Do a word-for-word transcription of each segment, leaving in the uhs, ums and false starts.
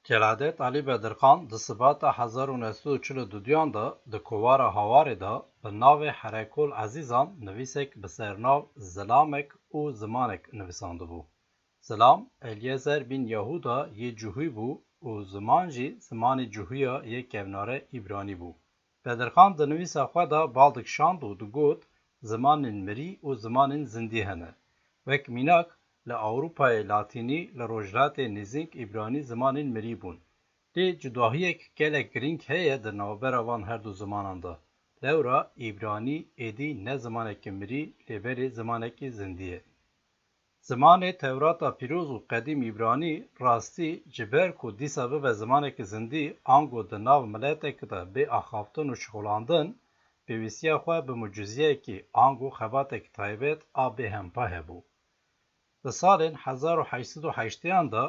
Celadet Alî Bedirxan di Sibata hezar û neh sed û çil û duduyan de di kovara Hawarê de bi navê Herekol Ezîzan nivîsek bi sernav Zilamek û Zimanek nivîsandibû. Zilam Elyezer bin Yahûda yê Cuhûy bû û ziman jî zimanê Cuhûya yê kevnare Îbranî bû. Bedirxan di nivîsa xwe de bal dikişand û digot, zimanên mirî û zimanên zindî hene. Wek mînak, li Ewropayê Latînî, li Rojhilatê Nêzîk Îbranî zimanên mirî bûn. Lê cudahiyek gelek girîng heye di navbera van her du zimanan de. Lewra Îbranî êdî ne zimanekî mirî, lê belê zimanekî zindî ye. Zimanê Tewrata Pîroz û Qedîm Îbranî rastî ji ber ku dîsa bibe zimanekî zindî, ango di nav miletek de bê axaftin û şixulandin, pêwîstiya xwe bi muciziyekî ango xebatekî taybet a bêhempa hebû. Di salên hezar û heşt sed û heştêyan de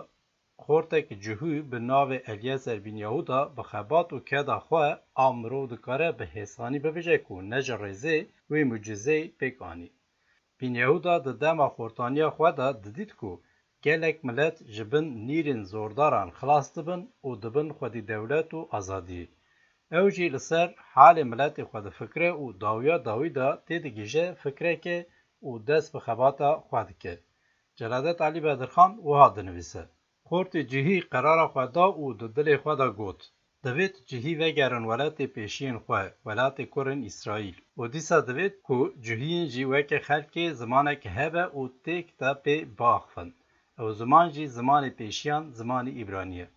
xortek Cuhû bi navê Elyezer bin Yahûda bi xebat û keda xwe a mirov dikare bi hêsanî bibêje ku ne ji rêzê wê mucizeyê pêk anî. Bin Yahûda di dema xortaniya xwe de didît ku gelek milet ji bin nîrên zordaran xilas dibin û dibin xwedî dewlet û azadiyê. Ew jî li ser halê miletê xwe difikire û dawiya dawî de têdigihîje fikreke û dest bi xebata xwe dike. Celadet Alî Bedirxan wiha dinivîse. Xortê Cihî qerara xwe da û di dilê xwe de got, divêt Cihî vegerin welatê pêşiyên xwe, welatê kurên Îsraîl. Û dîsa divêt ku Cihiyên jî weke xelkê zimanek hebe û têk de pê biaxivin. Ew ziman jî zimanê pêşiyan, zimanê Îbranî ye.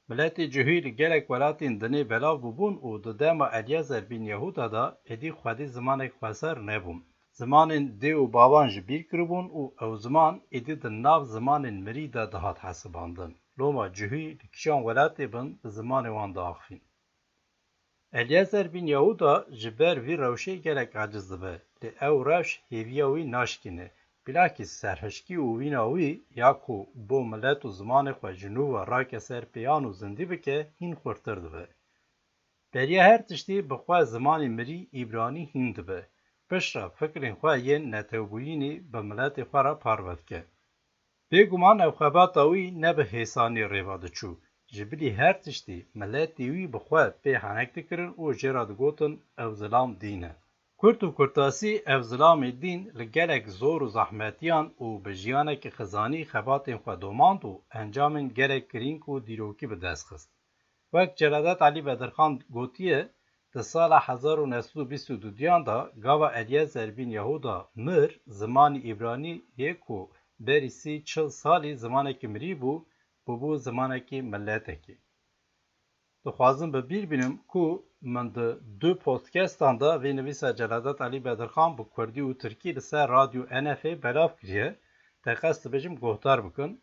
Miletê Cihî li gelek welatên dinê belav bûbûn û di dema Elyezer bin Yahûda de êdî xwedî zimanek xweser nebûn. Zimanên dê û bavan ji bîr kiribûn û ew ziman êdî di nav zimanên mirî de dihat hesibandin. Loma Cihî li kîjan welatê bin bi zimanê wan diaxivîn. Elyezer bin Yahûda ji ber vî rewşê gelek aciz dibe, lê ew rewş hêviya wî naşkîne. Bilakîs serhişkî û wîna wî ya ku bo milet û zimanê xwe ji nû ve rake ser pêyan û zindî bike, hîn xurtir dibe. Beriya her tiştî bi xwe zimanê mirî Îbranî hîn dibe. Piştre fikrên xwe yên netewbûyînî bi miletê xwe re parve dike. Bêguman ev xebata wî ne bi hêsanî rêva diçû. Ji bilî her tiştî miletê wî bi xwe pê henek dikirin û jê re digotin ew zilam dîn e. Kurt û kurtasî ev zilamê dîn li gelek zor û zehmetiyan û bi jiyanekî xizanî xebatên xwe domand û encamên gelek girîng û dîrokî bi dest xist. Wek Celadet Alî Bedirxan gotiye, di sala hezar û neh sed û bîst û duduyan de gava Elyezer bin Yahûda mir, zimanî Îbranî yê ku berî sî çil salî zimanekî mirî bû, bûbû zimanekî miletekî. Dixwazim bi bîr bînim ku min di du podcastan de vê nivîsa Celadet Alî Bedirxan bi kurdî û tirkî li ser Radyo N F belav kiriye, te qest dibêjim guhdar bikin.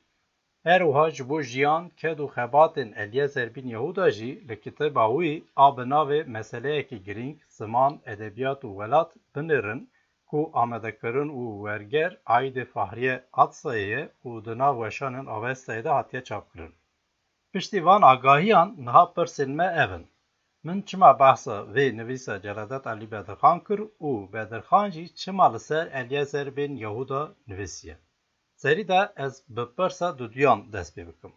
Her wiha ji bo jiyan, ked û xebatên Elyezer bin Yahûda jî li kitêba wî a bi navê Meseleyekî Girîng, Ziman, Edebiyat û Welat binêrin ku amadekirin û werger Aîdê Fahriye Atsayê ye û di nav weşanên Avestayê de hatiye çapkirin. Piştî van agahiyan niha pirsên me ev in. Min çima behsa vê nivîsa Celadet Alî Bedirxan kir û Bedirxan jî çima li ser Elyezer bin Yahûda nivîsiye? Serî de ez bi pirsa duduyan dest pê bikim.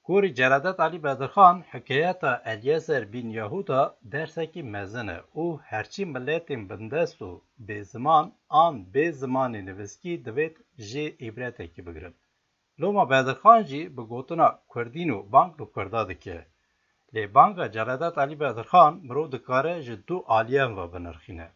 Gorî Celadet Alî Bedirxan, hikayeta Elyezer bin Yahûda dersekî mezin e û herçî miletên bindest û bêziman an bê zimanê nivîskî divêt jê îbretekî bigirin. Loma Bedirxan jî bi gotina kurdîno bang li kurda dike. Lê banga Celadet Alî Bedirxan mirov dikare ji du aliyan ve binirxîne.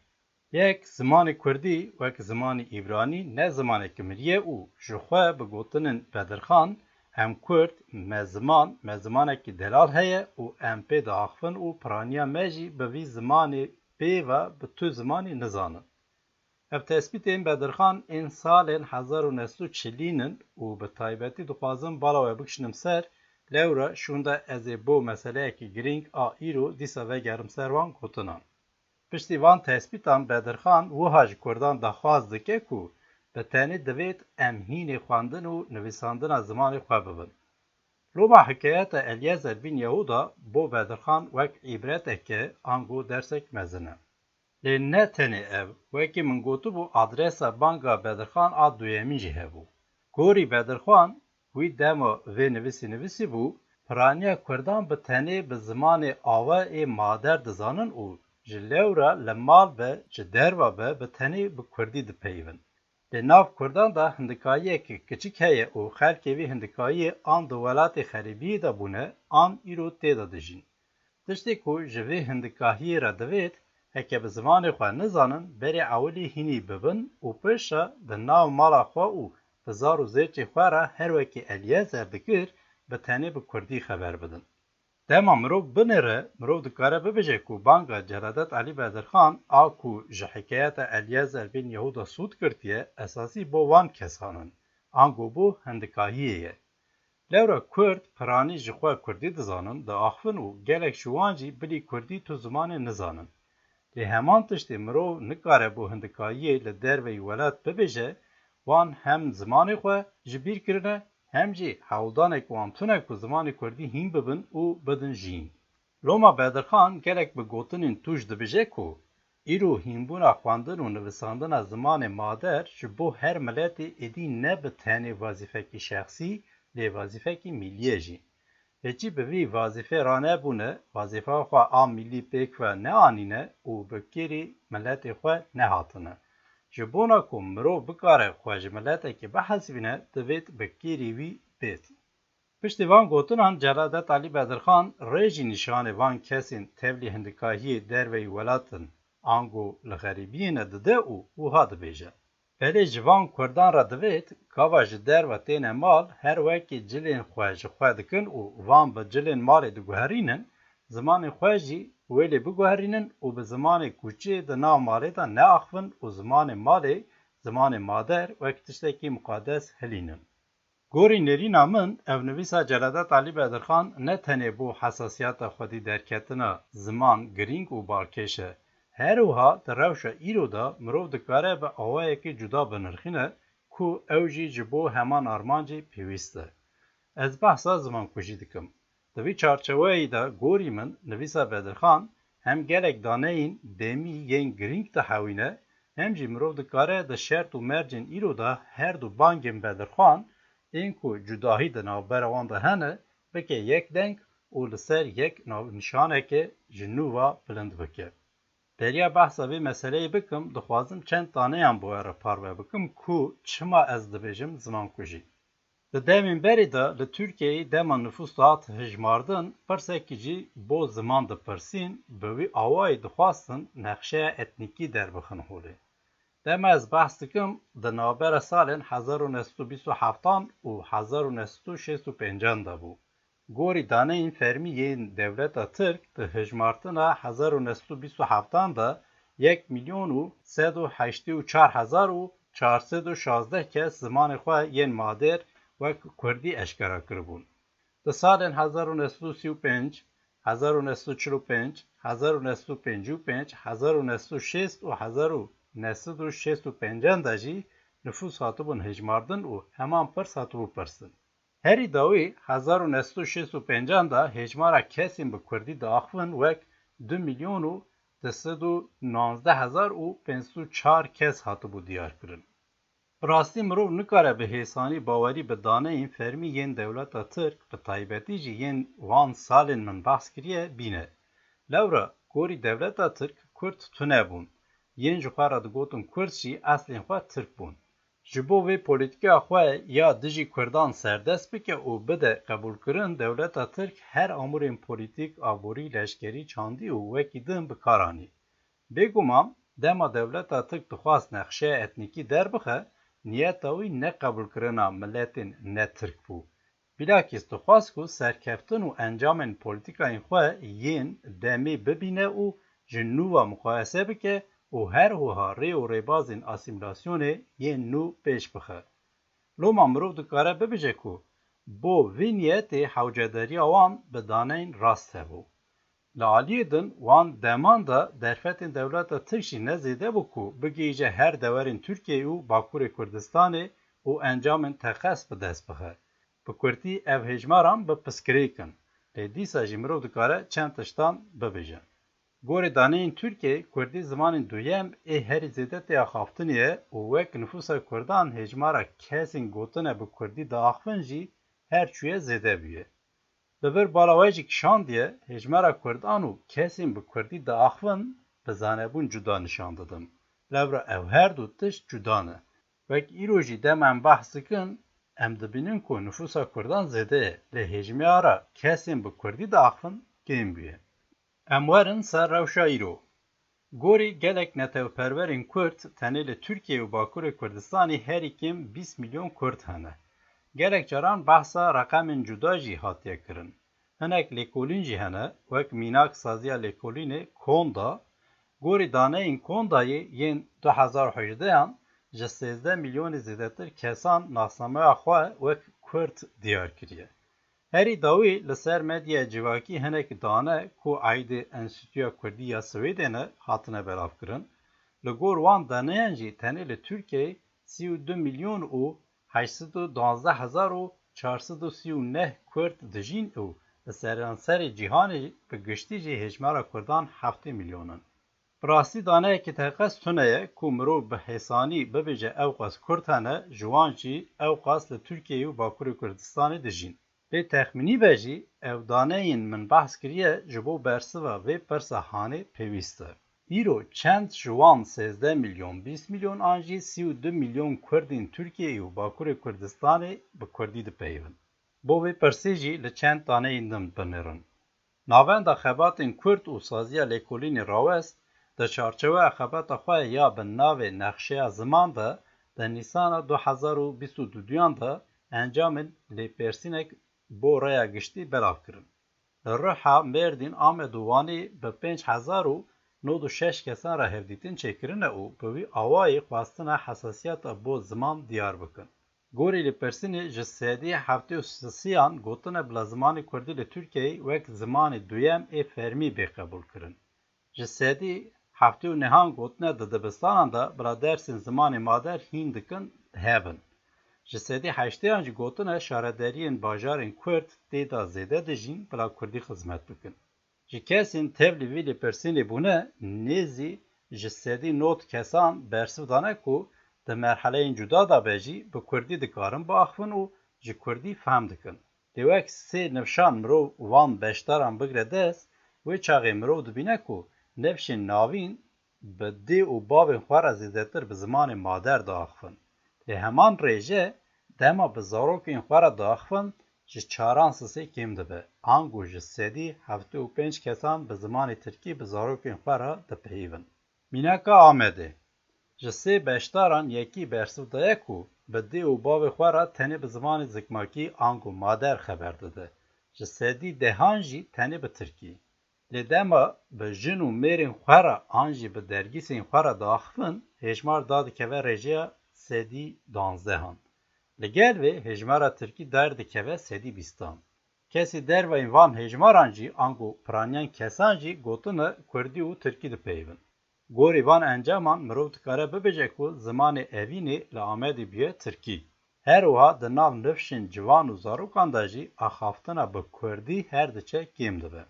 Yek, zimanê kurdî wek zimanê îbranî ne zimanekî mirî ye û ji xwe bi gotinên Bedirxan, em kurd, me ziman, me zimanekî delal heye û em pê diaxivin û piraniya me jî bi vî zimanê pê ve bi tu zimanî nizanin. Ev tespîtên Bedirxan ên salên hezar û neh sed û çilîn in û bi taybetî dixwazim bala we bikişinim ser, lewra şûnde ez ê bo meseleyekî girîng a îro dîsa vegerim ser wan gotinan. Piştî van tespîtan Bedirxan wiha ji kurdan daxwaz dike ku bi tenê divêt em hînê xwendin û nivîsandina zimanê xwe bibin. Loma hikayeta Elyezer bin Yahûda bo Bedirxan wek îbretek e, ango dersek mezin e. Lê ne tenê ev, wekî min gotibû, adresa banga Bedirxan a duyemîn jî hebû. Gorî Bedirxan, wî dema vê nivîsî nivîsîbû, Piraniya Kurdan bi tenê bi zimanê ava ê mader dizanin û ji lewra li mal be, ji derve be, bi tenê bi Kurdî dipeyivin. Lê nav Kurdan de hindikayiyeke kiçik heye û xelkê vî hindikayiyê an di welatê xerîbiyê de bûne, an îro tê de dijîn. Tiştê ku ji vê hindikahiyê re divêt, heke bi zimanê xwe nizanin, berê ewilî hînî bibin û piştre di nav mala xwe û bi zar û zêçê xwe re her wekî Elyezer dikir, bi tenê bi Kurdî xeber bidin. Dema mirov binêre, mirov dikare bibêje ku banga Celadet Elî Bedirxan a ku ji hikayeta Elyezer bên Yehuda sûd girtiye, esasî bo wan kesan in, ango bo hindikahiyê ye. Lewra Kurd piranî ji xwe Kurdî dizanin, diaxivin û gelek ji wan jî bilî Kurdî tu zimanê nizanin. Lê heman tiştê mirov nikare bo hindikayiyê li derveyî welat bibêje, wan hem zimanê xwe ji bîr kirine, hem jî hewldanek wan tune ku zimanê Kurdî hîn bibin û bidin jiyîn. Loma Bedirxan gelek bi gotinên tûj dibêje ku îro hînbûna xwendin û nivisandina zimanê mader ji bo her miletê êdî ne bi tenê wezîfekî şexsî, lê wezîfekî mîlî ye jî. Lê çi bi vî wezîfê ranebûne, wezîfa xwe a mîlî pêk ve neanîne û bi kêrî miletê xwe nehatine. Ji bona ku mirov bikare xwe ji miletekê bihesibîne, divêt bi kêrî wî bêt. Piştî van gotinan Celadet Elî Bedirxan rê jî nîşanê van kesên tevlî hindikahiyê derveyî welat in, ango li xerîbiyê ne dide û wiha dibêje: Belê ji van Kurdan re divêt, gava ji derve têne mal, her wekî cilên xwe ji xwe dikin û van bi cilên malê diguherînin, zimanê xwe jî wêlê biguherînin û bi zimanê kuçê di nav malê de neaxivin û zimanê malê, zimanê mader, wek tiştekî miqades hilînin. Gorî nêrîna min, ev nivîsa Celadet Elî Bedirxan ne tenê bo hesasiyeta xwedî derketina ziman girîng û balkêş e, her wiha di rewşa îro de mirov dikare bi awayekî cuda binirxîne ku ew jî ji bo heman armancê pêwîst e. Ez behsa zimankujî dikim. Di vî çarçeweyê de gorî min nivîsa Bedirxan hem gelek daneyên demî yên girîng dihewîne, hem jî mirov dikare di şert û mercên îro de her du bangên Bedirxan, ên ku cudahî di navbera wan de hene, bike yek deng û li ser yek navnîşaneke ji nû ve bilind bike. Beriya behsa vê meseleyê bikim, dixwazim çend daneyan bi we re parve bikim ku çima ez dibêjim zimankujî. Di demên berê de li Tirkiyeyê dema nifûs dihat hijmardin, pirsekî jî bo ziman dipirsîn, bi wî awayî dixwastin nexşeya etnîkî derbixin holê. Dema ez behs dikim, di navbera salên hezar û neh sed û bîst û heftan û hezar û neh sed û şêst û pêncan de bû. Gorî daneyên fermî yên dewleta Tirk, di hijmartina hezar û neh sed û bîst û heftan de yek milyon û sed û heştê û çar hezar û çar sed û şazdeh kes zimanê xwe yên mader wek Kurdî eşkera kiribûn. Di salên hezar û neh sed û sî û pênc, hezar û neh sed û çil û pênc, hezar û neh sed û pêncî û pênc, hezar û neh sed û şêst û hezar û neh sed û şêst û pêncan de jî nifûs hatibûn hejmardin û heman pirs hatibû pirstin. Herî dawî, hezar û neh sed û şêst û pêncan de hejmara kesên bi Kurdî diaxivin wek du milyon û du sed û nwazdeh hezar û pênc sed û çar kes hatibû diyarkirin. Bi rastî mirov nikare bi hêsanî bawerî bi daneyên fermî yên dewleta Tirk, bi taybetî jî yên wan salên min behs kiriye, bîne. Lewra gorî dewleta Tirk Kurd tune bûn. Yên ji xwe re digotin Kurd jî eslên xwe Tirk bûn. Ji bo vê polîtîkeya xwe ya dijî Kurdan serdest bike û bide qebûlkirin, dewleta Tirk her amûrên polîtîk, aborî, leşkerî, çandî û wekî din bi kar anî. Bêguman, dema dewleta Tirk dixwast nexşeya etnîkî derbixe, niyeta wî ne qebûlkirina miletên ne Tirk bû. Bilakîs dixwast ku serkeftin û encamên polîtîkayên xwe yên demê bibîne û ji nû ve muqayese bike û her wiha rê û rêbazên asîmîlasyonê yên nû pêş bixe. Loma mirov dikare bibêje ku bo vî niyetê hewcedariya wan bi daneyên rast hebû. Li aliyê din, wan deman de derfetên dewleta Tirk jî ne zêde bû ku bigihîje her dewerên Tirkiyeyê û Bakurê Kurdistanê û encamên teqez bi dest bixe. Bi kurtî ev hejmaran bi piskirêk in, lê dîsa jî mirov dikare çend tiştan bibêje. Gorê daneyên Tirkiyeyê, Kurdî zimanên duyem ê herî zêde tê axaftinê ye û wek nifûsa Kurdan hejmara kesên gotine bi Kurdî diaxivin jî her çûye zêde bûye. Li vir bala we jî kişandiye, hêjmara kurdan û kesên bi kurdî diaxivin bi zanebûn cuda nîşan didin. Lewra ew her du tişt cuda ne. Wek îro jî dema em behs dikin, em dibînin ku nifûsa kurdan zêde ye, lê hêjmara kesên bi kurdî diaxivin kêm bûye. Em werin ser rewşa îro. Gorî gelek netewperwerên kurd, tenê li Tirkiye û Bakurê Kurdistanê herî kêm bîst milyon kurd hene. Gelek caran behsa reqemên cuda jî hatiye kirin. Hinek lêkolîn jî hene, wek mînak saziya lêkolînê Konda. Gorî daneyên Kondayê yên du hezar û hejdehan ji sêzdeh milyonê zêdetir kesan nasnameya xwe wek kurd diyar kiriye. Herî dawî li ser medyaya civakî hinek dane ku aîdê Enstîtuya Kurdî ya Swêdê ne hatine belavkirin. Li gor wan daneyan jî tenê li Tirkiyeyê sî û du milyon û heşt sed û duwazdeh hezar û çar sed û sî û neh kurd dijîn û li seranserê cîhanê bi giştî jî hêjmara kurdan heftê milyon in. Bi rastî daneyekî teqez tune ye ku mirov bi hêsanî bibêje ewqas kurd hene, ji wan jî ewqas li Tirkiyeyê û Bakurê Kurdistanê dijîn. Lê texmînî be jî ew daneyên min behs kiriye ji bo bersiva vê pirsa hanê pêwîst e. Îro çend ji wan sêzdeh milyon, bîst milyon an jî sî û du milyon kurdên Tirkiyeyê û Bakurê Kurdistanê bi kurdî dipeyivin? Bo vê pirsê jî li çend daneyên din binêrin. Navenda xebatên kurd û saziya lêkolînê rawest, di çarçeweya xebata xwe ya bi navê Nexşeya Ziman de di Nîsana du hezar û bîst û duduyan de encamên lêpirsînek bo rêya giştî belav kirin. Li Riha, Mêrdîn, Amed û Wanê bi pênc hezar û nod û şeş kesan re hevdîtin çêkirine û bi wî awayî xwestine hesasiyeta bo ziman diyar bikin. Gorî lêpirsînê ji sedî heftê û sisiyan gotine bila zimanê kurdî li Tirkiyeyê wek zimanê duyem ê fermî bê qebûlkirin. Ji sedî heftê û nehan gotine di dibistanan de bila dersên zimanê mader hîn dikin hev in. Ji sedî heştêyan jî gotine şaredariyên bajarên kurd tê de zêde dijîn bila kurdî xizmet bikin. Ji kesên tevlî vî lêpirsînê bûne, nêzî ji sedî nod kesan bersiv dane ku di merheleyên cuda de be jî bi kurdî dikarin biaxivin û ji kurdî fehm dikin. Lê wek sê nifşan mirov wan beşdaran bigire dest, wê çaxê mirov dibîne ku nifşên navîn bi dê û bavên xwe re zêdetir bi zimanê mader diaxivin. Lê heman rêje dema bi zarokên xwe re diaxivin, ji çaran sisê kêm dibe. Ango ji sedî heftê û pênc kesan bi zimanê tirkî bi zarokên xwe re dipeyivin. Mînaka Amedê. Ji sê beşdaran yekî bersiv daye ku bi dê û bavê xwe re tenê bi zimanê zikmakî ango mader xeber dide. Ji sedî dehan jî tenê bi tirkî. Lê dema bi jin û mêrên xwe re an jî bi dergîsên xwe re diaxivin, hêjmar dadikeve rêjeya sedî danzdehan. Li gel vê hêjmara tirkî derdikeve sedî bîstan. Kesê dervayîn van hêjmaran jî ango piraniyan kesan jî gotine kurdî û tirkî dipeyivin. Gorî van encaman mirov dikare bibêje ku zimanê evînê li Amedê bûye tirkî. Her wiha di nav nifşên ciwan û zarokan de jî axaftina bi kurdî her diçe kêm dibe.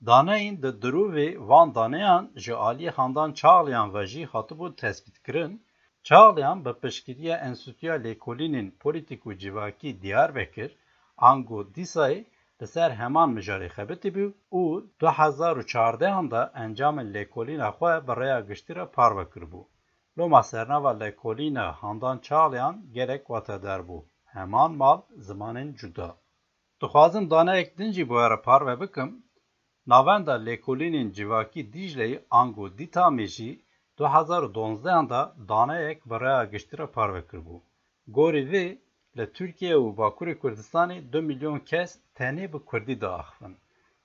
Daneyên di dirûvê van daneyan ji aliyê Handan Çağlayan ve jî hatibûn tespîtkirin. Çağlayan bi piştgiriya Enstîtuya Lêkolînên Polîtîk û Civakî Diyarbekir, ango Dîsayê, li ser heman mijarê xebitî bû û du hezar û çardehan de encamên lêkolîna xwe bi rêya giştî re parve kiribû. Loma sernava lêkolîna Handan Çağlayan gelek watedar bû. Heman mal, zimanên cuda. Dixwazim daneyek din jî bi we re parve bikim. Navenda Lêkolînên Civakî Dîcleyê ango Dîtamê jî du hezar û donzdehan de daneyek bi rêya giştî re parve kiribû. Gorî vê, li Tirkiye û Bakurê Kurdistanê du milyon kes tenê bi kurdî diaxivin.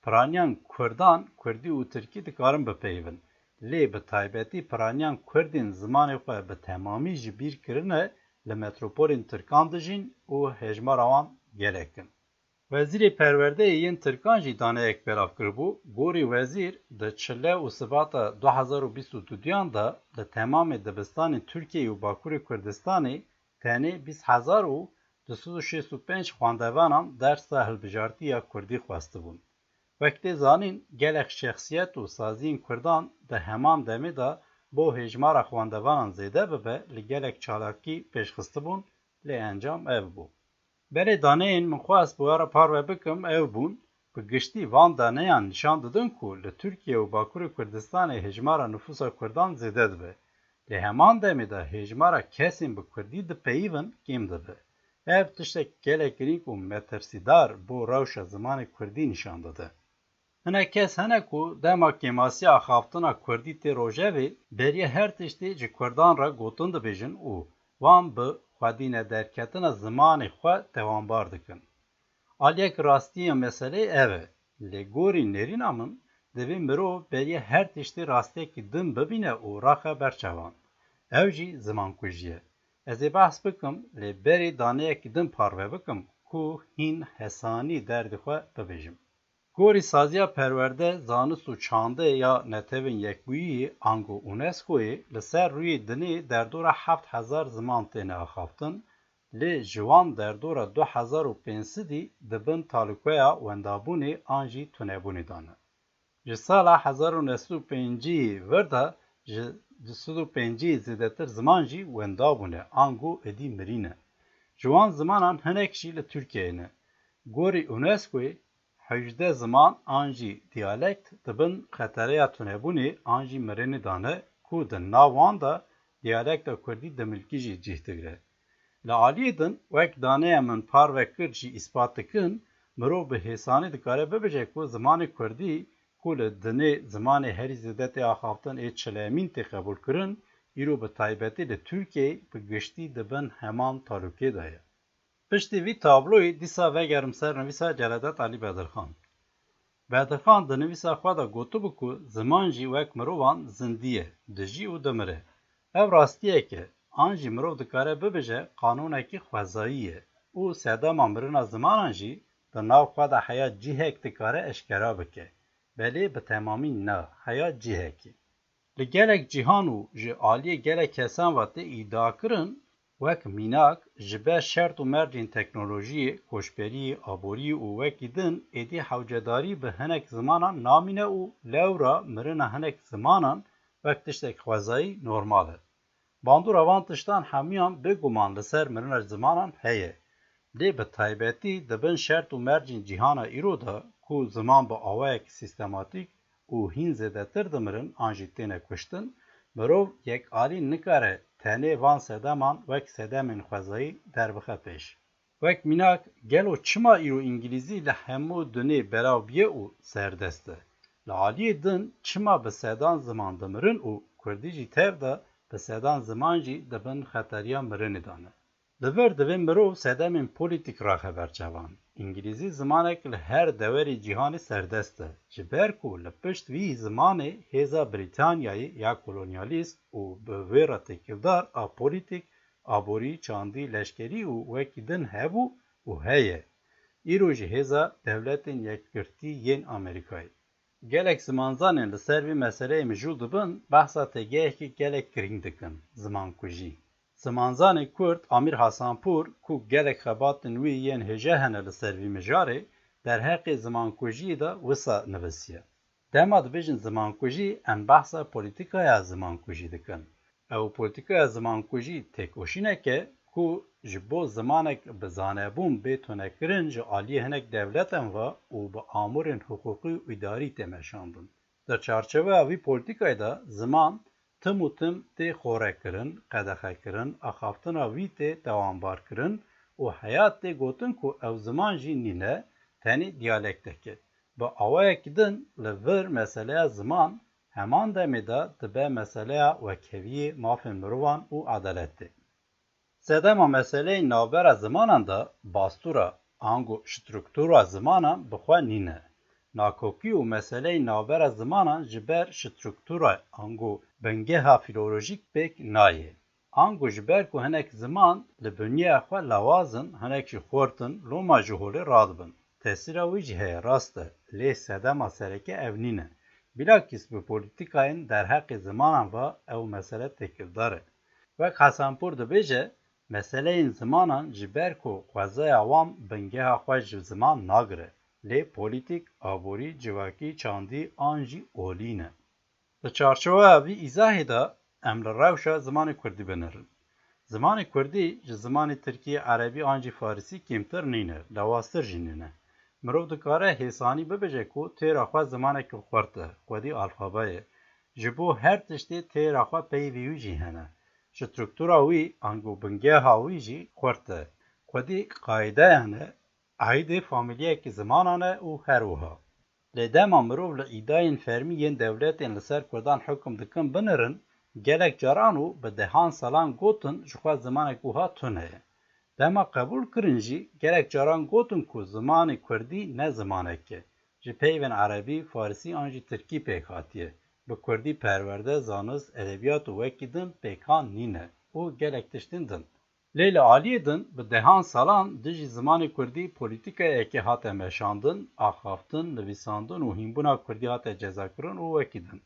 Piraniyan kurdan kurdî û tirkî dikarin bipeyivin. Lê bi taybetî piraniyan kurdên zimanê xwe bi temamî ji bîr kirine li metropolên tirkan dijîn û hêjmara wan gelek in. Wezîrê Perwerdeyê yên tirkan jî daneyek belav kiribû. Gorî wezîr, di çile û sibata du hezar û bîst û duduyan de li temamê dibistanên Tirkiyeyê û Bakurê Kurdistanê tenê bîst hezar û du sed û şêst û pênc xwendevanan dersa hilbijartî ya kurdî xwestibûn. Wek tê zanîn, gelek şexsiyet û saziyên kurdan di heman demê de bo hêjmara xwendevanan zêde bibe, li gelek çalakî pêşxistibûn, lê encam ev bû. Belê daneyên min xwest bi we re parve bikim ew bûn: Bi giştî van daneyan nîşan didin ku li Tirkiye û Bakurê Kurdistanê hêjmara nifûsa Kurdan zêde dibe. Lê heman demê de hêjmara kesên bi Kurdî dipeyivin kêm dibe. Ev tiştek gelek girîng û metirsîdar bo rewşa zimanê Kurdî nîşan dide. Hinek kes hene ku dema kêmasiya axaftina Kurdî tê rojevê, beriya her tiştê ji Kurdan re gotin dibêjin û wan bi xwedî nederketina zimanê xwe tewanbar dikin. Aliyek rastiyê meseleyê ev e, lê gorî nêrîna min, divê mirov beriya her tiştê rastiyekî din bibîne û raxe ber çavan. Ew jî zimankujî ye. Ez ê behs bikim, lê berê daneyekî din parve bikim ku hîn hesanî derdê xwe bibêjim. Gorî saziya perwerde, zanist û çandê ya Netewên Yekbûyî ango UNESCOyê, li ser rûyê dinê derdora heft hezar ziman têne axaftin, lê ji wan derdora du hezar û pênc sedî di bin talûkeya wendabûnê an jî tunebûnê de ne. Ji sala hezar û neh sed û pêncî vir de ji du sed û pêncî zêdetir ziman jî wenda bûne, ango êdî mirî ne. Ji wan zimanan hinek jî li Tirkiyeyê ne. Gorî UNESCOyê hejdeh ziman an jî diyalekt di bin xetereya tunebûnê an jî mirinê de ne ku di nav wan de diyalekta kurdî dimilkî jî cih digire. Li aliyê din, wek daneya min parve kir jî îspat dikin, mirov bi hêsanî dikare bibêje ku zimanê kurdî ku li dinê zimanê herî zêde tê axaftin ê çilemîn tê qebûlkirin, îro bi taybetî li Tirkiyeyê bi giştî di bin heman talûkê de ye. Piştî vî tabloyê dîsa vegerim ser nivîsa Celadet Alî Bedirxan. Bedirxan di nivîsa xwe de gotibû ku ziman jî wek mirovan zindî ye, dijî û dimire. Ev rastiyek e, an jî mirov dikare bibêje qanûnekî xwezayî ye û sedema mirina zimanan jî di nav xwe de heya cihek dikare eşkera bike. Belê bi temamî na, heya cihekî. Li gelek cîhan û ji aliyê gelek kesan ve tê îdiakirin, wek mînak, ji ber şert û mercên teknolojiyê, koçberiyê, aboriyê û wekî din êdî hewcedarî bi hinek zimanan namîne û lewra mirina hinek zimanan wek tiştek xwezayî normal e. Bandora van tiştan hemûyan bêguman li ser mirina zimanan heye. Lê bi taybetî di bin şert û mercên cîhana îro de ku ziman bi awayekî sîstematîk û hîn zêdetir dimirin an jî têne kuştin, mirov yekalî nikare tenê van sedeman wek sedemên xwezayî derbixe pêş. Wek mînak, gelo çima îro îngilîzî li hemû dunê belav bûye û serdest e? Li aliyê din çima bi sedan ziman dimirin û kurdî jî tev de bi sedan ziman jî di bin xeteriya mirinê de ne? Li vir divê mirov sedemên polîtîk raxe ber çavan. Îngilîzî zimanek li her dewerê cîhanê serdest e. Ji ber ku li pişt vî zimanê hêza Brîtanyayê ya kolonyalîst û bi wê re têkildar a polîtîk, aborî, çandî, leşkerî û wekî din hebû û heye. Îro jî hêza Dewletên Yekgirtî yên Amerîkayê. Gelek zimanzanên li ser vî meseleyê mijûl dibin, behsa têgehekî gelek girîng dikin, zimankujî. Zimanzanê Kurd Amîr Hasanpûr ku gelek xebatên wî yên hêja hene li ser vî mijarê, derheqê zimankujiyê de wisa nivisiye. Dema dibêjin zimankujî, em behsa polîtîkaya zimankujî dikin. Ew polîtîkaya zimankujî têkoşînek e ku ji bo zimanek bi zanebûn bê tunekirin ji aliyê hinek dewletan ve û bi amûrên hiqûqî û îdarî tê meşandin. Di çarçoveya vî polîtîkayê de ziman tim û tim tê xorekirin, qedexekirin, axaftina wî tê tewanbarkirin û heya tê gotin ku ew ziman jî nîne, tenê diyalektek e. Bi awayekî din li vir meseleya ziman heman demê de dibe meseleya wekheviyê, mafên mirovan û edaletê. Sedema meseleyên navbera zimanan de bastura ango struktura zimanan bi xwe nîne. Nakokî û meseleyên navbera zimanan ji ber struktura ango bingeha fîlolojîk pêk nayê. Ango ji ber ku hinek ziman li binyeya xwe lawaz in, hinek jî xurt in, loma ji holê radibin. Tesîra wî jî heye, rast e, lê sedema sereke ev nîne. Bilakîs bi polîtîkayên derheqê zimanan ve ew mesele têkildar e. Wek Hasanpûr dibêje, meseleyên zimanan ji ber ku xwezaya wan bingeha xwe ji ziman nagire, lê polîtîk, aborî, civakî, çandî an jî olî ne. Di çarçoveya vî îzahê de em li rewşa zimanê kurdî binêrin. Zimanê kurdî ji zimanê tirkî, erebî an jî farisî kêmtir nîne, lawaztir jî nîne. Mirov dikare hêsanî bibêje ku têra xwe zimanekî xurt e, xwedî alfabe ye. Ji bo her tiştê têra xwe peyvê wî jî hene. Ji struktura wî, ango bingeha wî jî xurt e. Xwedî qaideyan e, aîdê famîliyekî zimanan e û her wiha. Lê dema mirov li îdayên fermî yên dewletên li ser kurdan hukm dikin binirin, gelek caran û bi dehan salan gotin ji xwe zimanek wiha tune ye. Dema qebûl kirin jî gelek caran gotin ku zimanê kurdî ne zimanek e. Ji peyvên erebî, farisî an jî tirkî pêk hatiye. Bi kurdî perwerde, zanist, edebiyat û wekî din pêkan nîne û gelek tiştên din. Lê li aliyê din bi dehan salan dijî zimanê kurdî polîtîkayeke hate meşandin, axaftin, nivîsandin û hînbûna kurdî hate cezakirin û wekî din.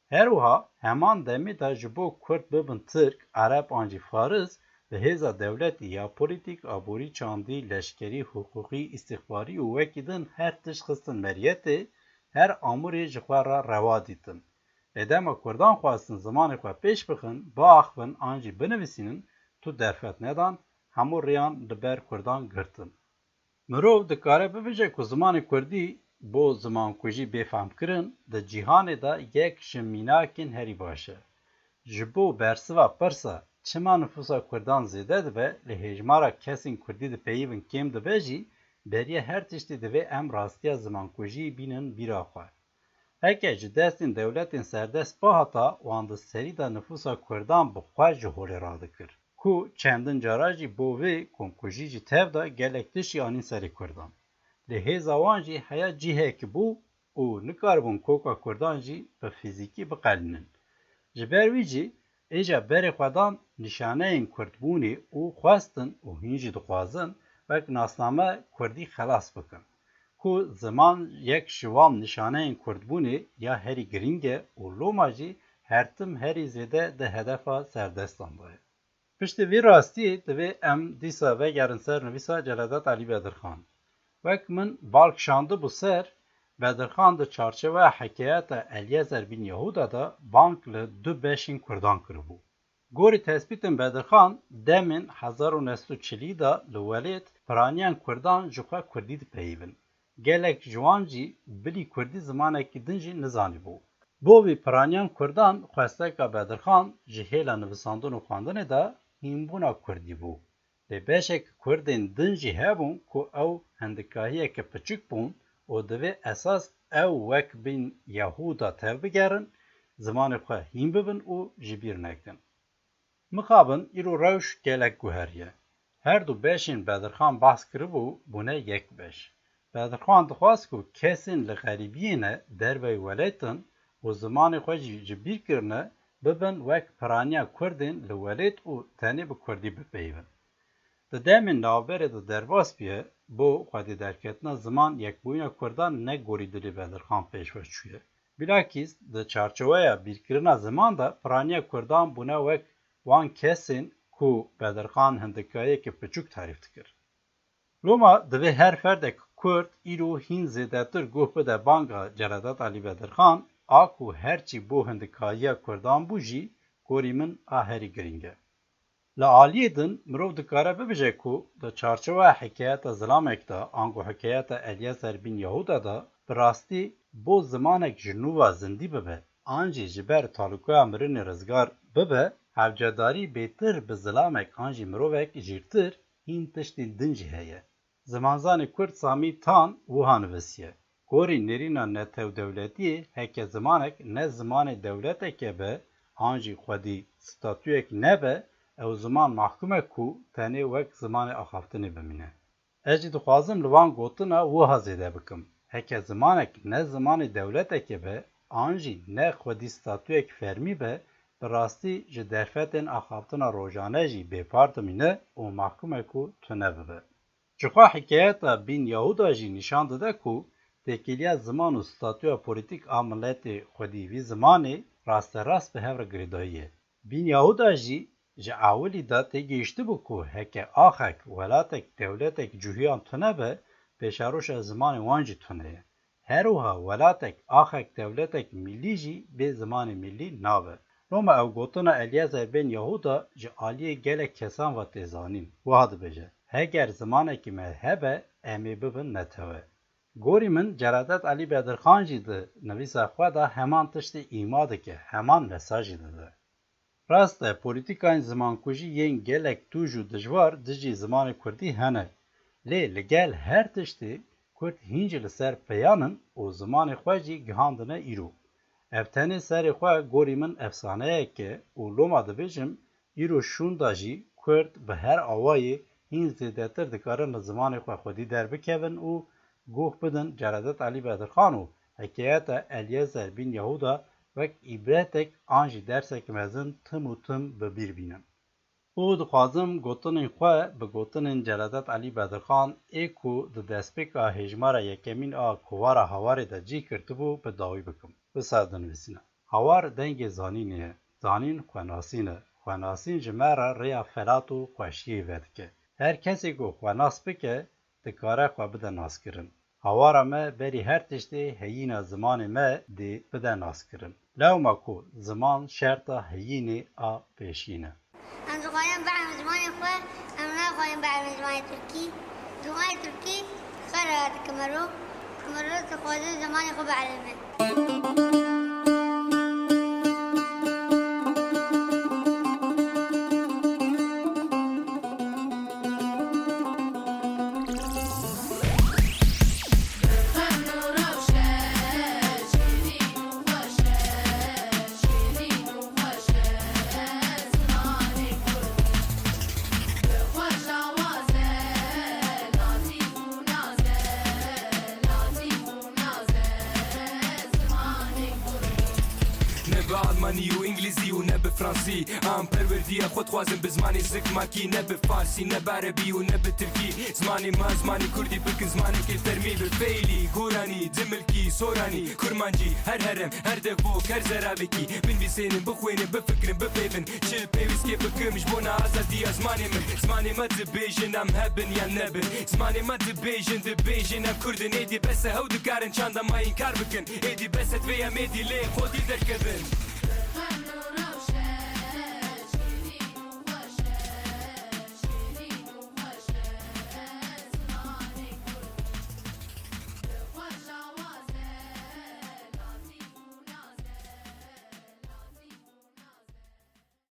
Her wiha heman demê de ji bo kurd bibin tirk, ereb an jî faris, bi hêza dewletî ya polîtîk, aborî, çandî, leşkerî, hiqûqî, îstixbarî û wekî din her tişt xistin meriyetê, her amûrê ji xwe re rewa dîtin. Lê dema kurdan xwestin zimanê xwe pêş bixin, biaxivin an jî binivîsînin, tu derfet nedan, hemû rêyan li ber kurdan girtin. Mirov dikare bibêje ku zimanê kurdî bo zimankujî bê fehmkirin di cîhanê de yek ji mînakên herî baş e. Ji bo bersiva pirsa çima nifûsa kurdan zêde dibe, lê hêjmara kesên kurdî dipeyivin kêm dibe jî, beriya her tiştî divê em rastiya zimankujiyê bînin bîra xwe. Heke ji destên dewletên serdest bihata, wan di serî de nifûsa kurdan bi xwe ji holê radikir, ku çendin cara jî bo vê komkujî jî tev de gelek tiştî anîn serê kurdan. Lê hêza wan jî heya cihekî bû û nikaribûn koka kurdan jî bi fîzîkî biqelînin. Ji ber wî jî êja berê xwe dan nîşaneyên kurdbûnê û xwestin û hîn jî dixwazin wek nasname kurdî xelas bikin, ku ziman yek ji wan nîşaneyên kurdbûnê ya herî girîng e û loma jî her tim herî zêde di hedefa serdestan de ye. Piştî vî rastiyê divê em dîsa vegerin ser nivîsa Celadet Elî Bedirxan. Wek min bal kişandibû ser, Bedirxan di çarçeweya hikayeta Elyezer bin Yehuda de bang li du beşên kurdan kiribû. Gorî tespîtên Bedirxan, demên hezar û neh sed û çilî de li welêt piraniyan kurdan ji xwe kurdî dipeyivin. Gelek ji wan jî bilî kurdî zimanekî din jî nizanîbû. Bo vî piraniyan kurdan xwesteka Bedirxan ji hêla nivisandin û xwendinê de hînbûna kurdî bû. Lê beşek kurdên din jî hebûn ku ew hindikahiyeke piçûk bûn û divê esas ew wek bin Yehuda tevbigerin, zimanê xwe hîn bibin û ji bîr nekin. Mixabin îro rewş gelek guherî ye. Her du beşên Bedirxan behs kiribû bûne yek beş. Bedirxan dixwest ku kesên li xerîbiyê ne derveyî welêt in û zimanê xwe jî ji bîr kirine, bibin wek piraniya kurdên li welêt û tenê bi kurdî bipeyivin. Di demên navberê de derbas bûye, bo xwedî derketina ziman yekbûyîna kurdan ne gorî dilê Bedirxan pêş ve çûye. Bilakîs di çarçeweya bîrkirina ziman de piraniya kurdan bûne wek wan kesên ku Bedirxan hindikayeke piçûk tarîf dikir. Loma divê her ferdek kurd îro hîn zêdetir guh bide banga Celadet Elî Bedirxan, a ku her çî bo hindikayiya kurdan bû jî gorî min a herî girîng e. Li aliyê din mirov dikare bibêje ku di çarçeweya hikayeta zilamek de, ango hikayeta Elyezer bin Yehuda de, bi rastî bo zimanek ji nû ve zindî bibe, an jî ji ber talûkaya mirinê rizgar bibe, hewcedarî bêtir bi zilamek an jî mirovek jîrtir hîn tiştên din jî heye. Zimanzanê kurd Samî Tan wiha nivisiye, Gorî nêrîna netewdewletiyê, heke zimanek ne zimanê dewleteke be, an jî xwedî statuyek nebe, ew ziman mahkum e ku tenê wek zimanê axaftinê bimîne. Ez jî dixwazim li van gotina wiha zêde bikim. Heke zimanek ne zimanê dewleteke be, an jî ne xwedî statuyek fermî be, bi rastî ji derfetên axaftina rojane jî bêpar dimîne û mahkum e ku tune bibe. Jixwe hikayeta Bin Yahuda jî nîşan dide ku têkiliya ziman û statuya polîtîk a miletê xwedî vî zimanê rasterast bi hev re girêdayî ye. Bin Yahuda jî ji ewilî de têgihiştibû ku heke axek, welatek, dewletek cihûyan tune be, pêşeroşa zimanê wan jî tune ye. Her wiha welatek, axek, dewletek mîllî jî bê zimanê mîllî nabe. Loma ew gotina Elyezer bên Yahuda ji aliyê gelek kesan ve tê zanîn. Wiha dibêje, heger zimanekî me hebe, em ê bibin netewe. Gorî min Celadet Elî Bedirxan jî di nivîsa xwe de heman tiştê îma dike, heman mesajî dide. Rast e, polîtîkayên zimankujî yên gelek tûj û dijwar dijî zimanê kurdî hene. Lê li gel her tiştî, kurd hîn jî li ser peyan in û zimanê xwe jî gihandine îro. Ev tenê serê xwe gorî min efsaneyek e û loma dibêjim, îro şûnda jî kurd bi her awayê hîn zêdetir dikarin li zimanê xwe xwedî derbikevin û guh bidin Celadet Elî Bedirxan û hikayeta Elyezer bin Yahuda wek îbretek an jî dersek mezin tim û tim bi bîr bînin. Û dixwazim gotinên xwe bi gotinên Celadet Elî Bedirxan ê ku di destpêka hêjmara yekemîn a kovara Hawarê de cî girtibû bi dawî bikim. Wisa dinivîsîne. Hawar dengê zanînê ye. Zanîn xwenasîn e. Xwenasîn ji me re rêya xelat û xweşiyê vedike. Her kesê ku xwe nas bike, dikare xwe bide naskirin. Hawara me berî her tiştê heyîna zimanê me dê bide naskirin. Lewma ku ziman şerta heyînê a pêşîn e. Em dixwazin bielin zimanê xwe, em naxwazin bielin zimanê tirkî. Zimanê tirkî xera dike mero, mero dixwaze zimanê xwe bielime. Ne bi almanî û îngilîzî û ne bi fransî. Em perwerdiya xwe dixwazin bi zimanê zikmakî, ne bi farsî, ne bi erebî û ne bi tirkî. Zimanê me, zimanê kurdî bikin zimanekê fermî, bi feylî, goranî, dimilkî, soranî, kurmancî, her herem, her devok, her zeravekî. Binivîsênin, bixwênin, bifikirin, bipeyvin. Çi pêwîstê bikim ji bona azadiya zimanê min? Zimanê me dibêjin, em hebin yan nebin. Zimanê me dibêjin, dibêjin, em kurd in. Êdî bes e, hew dikarin çanda me înkar bikin. Êdî bes e, divê em êdî lê xwedî derkevin.